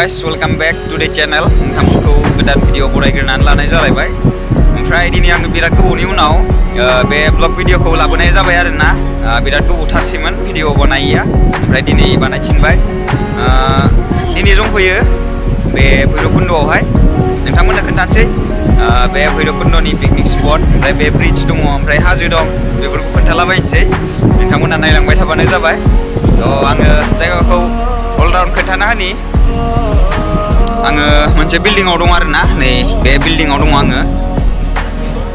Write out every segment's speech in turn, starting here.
guys, welcome back to the channel. नोंथांमोनखौ गोदान video बरायग्रोनानै लानाय जालायबाय। ओमफ्राय दिनै आङो बिराद गोबावनि उनाव बे ब्लग भिडिअखौ लाबोनाय जाबाय आरोना। बिराद गोबावथारसैमोन भिडिअ बानायैया, ओमफ्राय दिनै बानायफिनबाय। दिनै दंफैयो बे भैरबकुन्द'आवहाय। नोंथांमोननो खोन्थानोसै बे भैरबकुन्द'नि पिकनिक स्पट, ओमफ्राय बे ब्रिज दङ, ओमफ्राय हाजो दं, बेफोरखौ खोन्थालाबायनोसै। नोंथांमोना नायलांबाय थाबानो जाबाय। आङो जायगाखौ अलराउन्ड खोन्थाना होनि। आङो मोनसे बिल्डिंआव दं आरोना, नै बे बिल्डिंआव दङ आङो।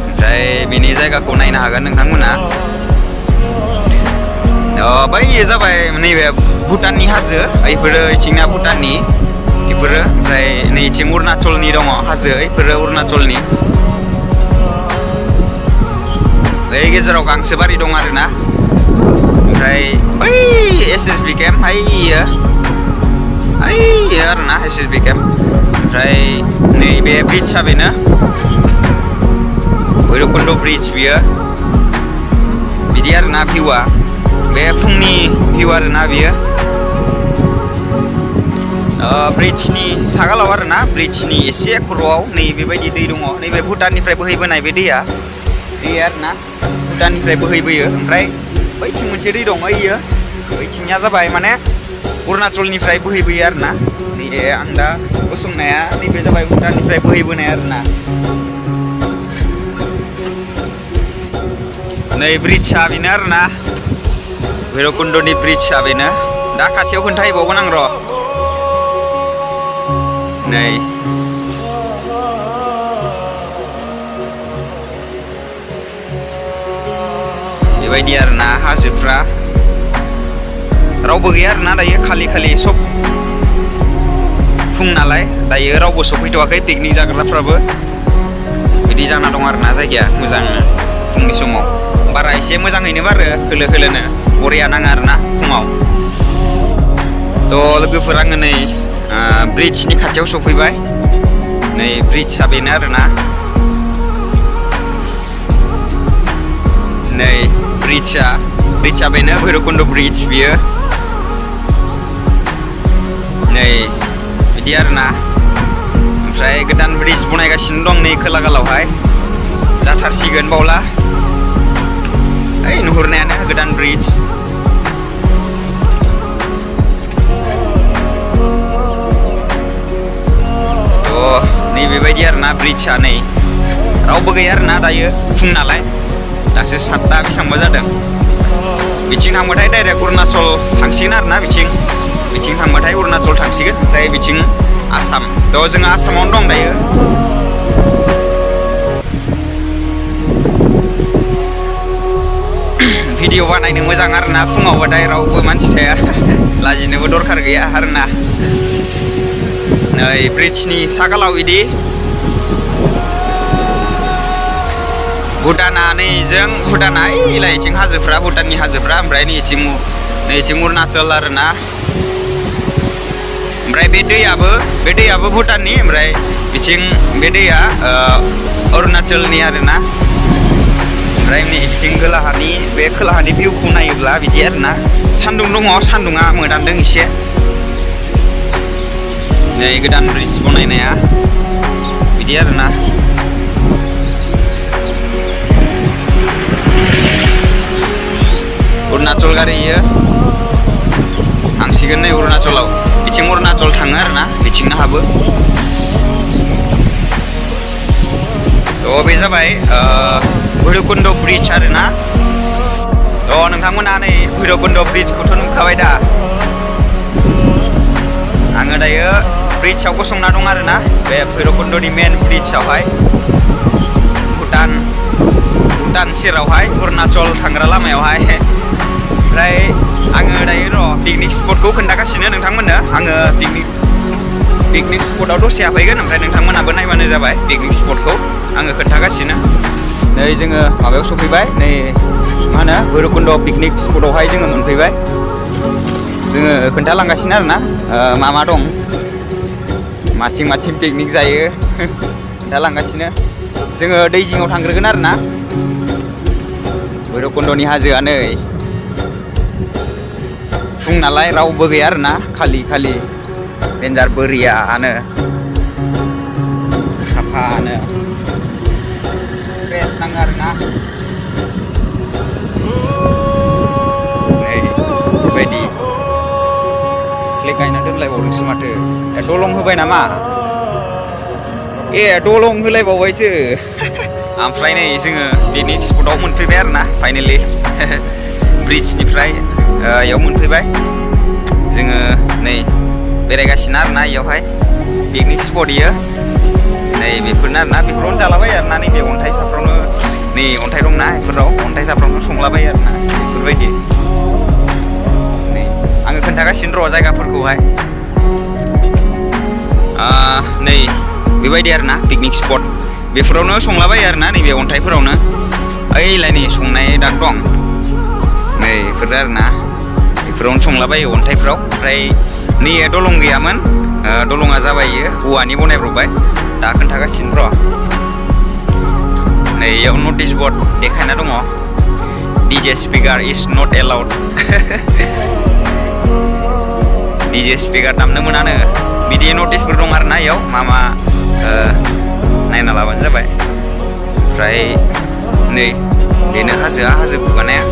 ओमफ्राय बेनि जायगाखौ नायनो हागोन नोंथांमोना। बैयो जाबाय नैबे भुटाननि हाजो, बेफोरो इथिंना भुटाननि बेफोरो, ओमफ्राय नैथिं अरुणाचलनि दङ हाजो, बेफोरो अरुणाचलनि। बै गेजेराव गांसोबारि दं आरोना। ओमफ्राय बै SSB केम्प हायो आरोना, SSB केम्प। ओमफ्राय नैबे ब्रिजआ बेनो भैरबकुन्द' ब्रिज, बियो बिदि आरोना भिउआ। बे फुंनि भिउ आरोना बियो। ब्रिजनि सागालाव आरोना, ब्रिजनि एसे खर'आव नै बेबायदि दै दङ। नैबे भुटाननिफ्राय बोहैबोनाय बे दैया आरोना, भुटाननिफ्राय बोहैबोयो। ओमफ्राय बैथिं मोनसे दै दङ, बैयो बैथिंनिया जाबाय माने अरुणाचलनिफ्राय बोहैबोयो आरोना। नैबे आं दा गसंनाया नैबे जाबाय भुटाननिफ्राय बोहैबोनाय आरोना। नै ब्रिजआ बेनो आरोना, भैरबकुन्द'नि ब्रिजआ बेनो। दा खाथियाव खोन्थाहैबावगोन आं र'। नै बेबायदि आरोना हाजोफ्रा। रावबो गैया आरोना दायो, खालि सब फुं नालाय दायो रावबो सफैथ'वाखै, पिकनिक जाग्राफ्राबो। बिदि जाना दं आरोना जायगाया मोजांनो। फुंनि समाव बारा एसे मोजाङैनो बारो, खोलो खोलोनो बरिया नाङा आरोना फुङाव। लोगोफोर, आङो नै ब्रिजनि खाथियाव सफैबाय। नै ब्रिजआ बेनो आरोना। नै ब्रिजआ बेनो भैरबकुन्द' ब्रिज बियो। नै बिदि आरोना। ओमफ्राय गोदान ब्रिज बनायगासिनो दं नै खोलागालावहाय, जाथारसिगोन बावला। नुहुरनायानो गोदान ब्रिज। नै बेबायदि आरोना ब्रिजआ। नै रावबो गैया आरोना दायो, फुं नालाय दासो 7ता बेसेबांबा जादों। बिथिं थांबाथाय डाइरेक्ट अरुणाचल थांसिगोन आरोना। बिथिं थांबाथाय अरुणाचल थांसिगोन, ओमफ्राय बिथिं आसाम। जोङो आसामावनो दं दायो। भिडिअ बानायनो मोजां आरोना फुङावबाथाय, रावबो मानसि थाया, लाजिनोबो दरखार गैया आरोना। नै ब्रिजनि सागालाव बिदि भुटाना, भुटाना इथिं हाजोफ्रा, भुटाननि हाजोफ्रा। ओमफ्राय नैथिं अरुणाचल आरोना। ओमफ्राय बे दैयाबो भुटाननि, ओमफ्राय बिथिं बे दैया अरुणाचलनि आरोना। ओमफ्राय नैथिं खोलाहानि भिउखौ नायोब्ला बिदि आरोना। सान्दुं दङ, सान्दुङा मोदानदों एसे। नै गोदान ब्रिज बनायनाया बिदि आरोना। अरुणाचल गारि इयो थांसिगोन नै अरुणाचलाव। बिथिं अरुणाचल थाङो आरोना, बिथिंनो हाबो। बे जाबाय भैरबकुन्द' ब्रिज आरोना। नोंथांमोना नै भैरबकुन्द' ब्रिजखौथ' नुखाबाय दा। आङो दायो ब्रिजआव गसंना दं आरोना, बे भैरबकुन्द'नि मेन ब्रिजआवहाय। भुटान सेरावहाय, अरुणाचल थांग्रा लामायावहाय। ओमफ्राय आङो दायो पिकनिक स्पटखौ खोन्थागासिनो नोंथांमोननो। आङो पिकनिक स्पटआव दसे हाबफैगोन, ओमफ्राय नोंथांमोनाबो नायबानो जाबाय पिकनिक स्पटखौ आङो खोन्थागासिनो। नै जोङो माबायाव सफैबाय, नै मा होनो भैरबकुन्द' पिकनिक स्पटआवहाय जोङो मोनफैबाय। जोङो खोन्थालांगासिनो आरोना मा दं, माथिं पिकनिक जायो खोन्थालांगासिनो। जोङो दै जिङाव थांग्रोगोन आरोना। भैरबकुन्द'नि हाजोआ नै फुं नालाय रावबो गैया आरोना, खालि Denjar beriaano sapaano fresh nangar na नै बेबायदि klik गायना दोनलायबावदोंसो माथो दलं होबाय नामा दलं होलायबावबायसो ओमफ्राय नै जोङो पिकनिक स्पटआव मोनफैबाय आरोना फाइनालि ब्रिजनिफ्राय इयाव मोनफैबाय जोङो नै बेरायगासिनो आरोना इयावहाय पिकनिक स्पट इयो नै बेफोरनो आरोना बेफोरावनो जालाबायो आरोना नैबे अन्थाइसाफ्रावनो नै अन्थाइ दंना बेफोराव अन्थाइसाफ्रावनो संलाबायो आरोना बेफोरबायदि नै आङो खोन्थागासिनो र' जायगाफोरखौहाय नै बेबायदि आरोना पिकनिक स्पट बेफोरावनो संलाबायो आरोना नैबे अन्थाइफोरावनो ओइलाय नै संनाय दाग दं नै बेफोर आरोना बेफोरावनो संलाबायो अन्थाइफ्राव ओमफ्राय नै दलं गैयामोन दलङा जाबाय इयो औवानि बनायब्रबबाय दा खोन्थागासिनो र' नै इयाव नटिस बर्ड देखायना दङ DJ speaker is not allowed DJ speaker दामनो मोनानो बिदि नटिसफोर दं आरोना इयाव मा नायना लाबानो जाबाय ओमफ्राय नै बेनो हाजो खुगानाया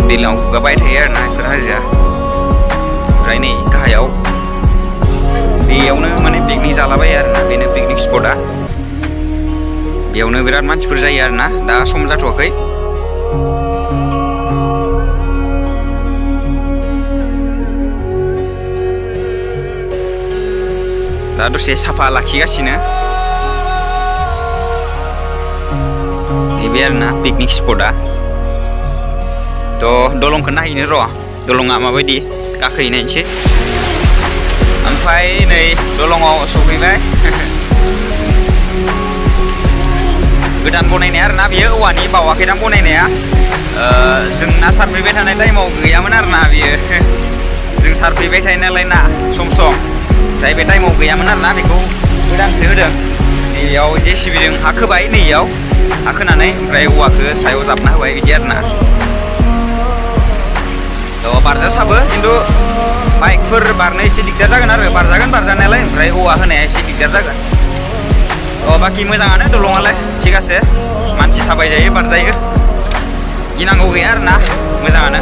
दैज्लाङाव खुगाबाय थायो आरोना बेफोर हाजोआ ओमफ्राय नै गाहायाव बेयावनो माने पिकनिक जालाबायो आरोना बेनो पिकनिक स्पटआ बेयावनो बिराद मानसिफोर जायो आरोना दा सम जाथ'वाखै दा दसे साफा लाखिगासिनो नैबे आरोना पिकनिक स्पटआ थ' दलंखौ नायहैनो र' दलङा माबायदि गाखोहैनायसै ओमफ्राय नै दलङाव सफैबाय गोदान बनायनाय आरोना बियो औवानि बावाखैदां बनायनाया जोंना सारफैबाय थानाय टाइमाव गैयामोन आरोना बियो जों सारफैबाय थायो नालाय ना सम ओमफ्राय बे टाइमाव गैयामोन आरोना बेखौ गोदानसो होदों नैयाव JCBजों हा खोबाय नैयाव हा खोनानै ओमफ्राय औवाखौ सायाव जाबना होबाय बिदि आरोना थ' बारजासाबो खिन्थु बाइकफोर बारनो एसे दिगदार जागोन आरो बारजागोन बारजानायालाय ओमफ्राय औवा होनाया एसे दिगदार जागोन थ' बाखि मोजाङानो दलङालाय थिगासे मानसि थाबायजायो बारजायो गिनांगौ गैया आरोना मोजाङानो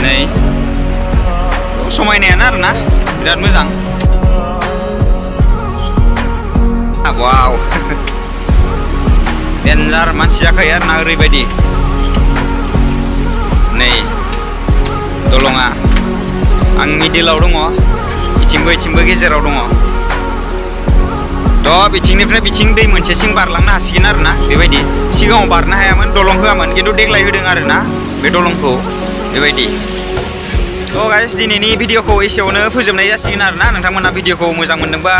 नै समायनायानो आरोना बिराद मोजां वाव देन्जार मानसि जाखायो आरोना ओरैबायदि नै दलङा आं मिडिलाव दङ इथिंबो गेजेराव दङ थ' बिथिंनिफ्राय बिथिं दै मोनसेथिं बारलांनो हासिगोन आरोना बेबायदि सिगाङाव बारनो हायामोन दलं होआमोन खिन्थु देग्लाय होदों आरोना बे दलंखौ बेबायदि थ' गाइस दिनैनि भिडिअखौ एसेयावनो फोजोबनाय जासिगोन आरोना नोंथांमोना भिडिअखौ मोजां मोनदोंबा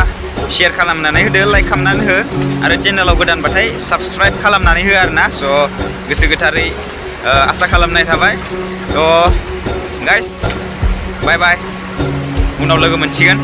शेयार खालामनानै होदो लाइक खालामनानै हो आरो चेनेलाव गोदानबाथाय साबस्क्राइब खालामनानै हो आरोना स' गोसो गोथारै आसा खालामनाय थाबाय थ' गाइस बाय बाय उनाव लोगो मोनसिगोन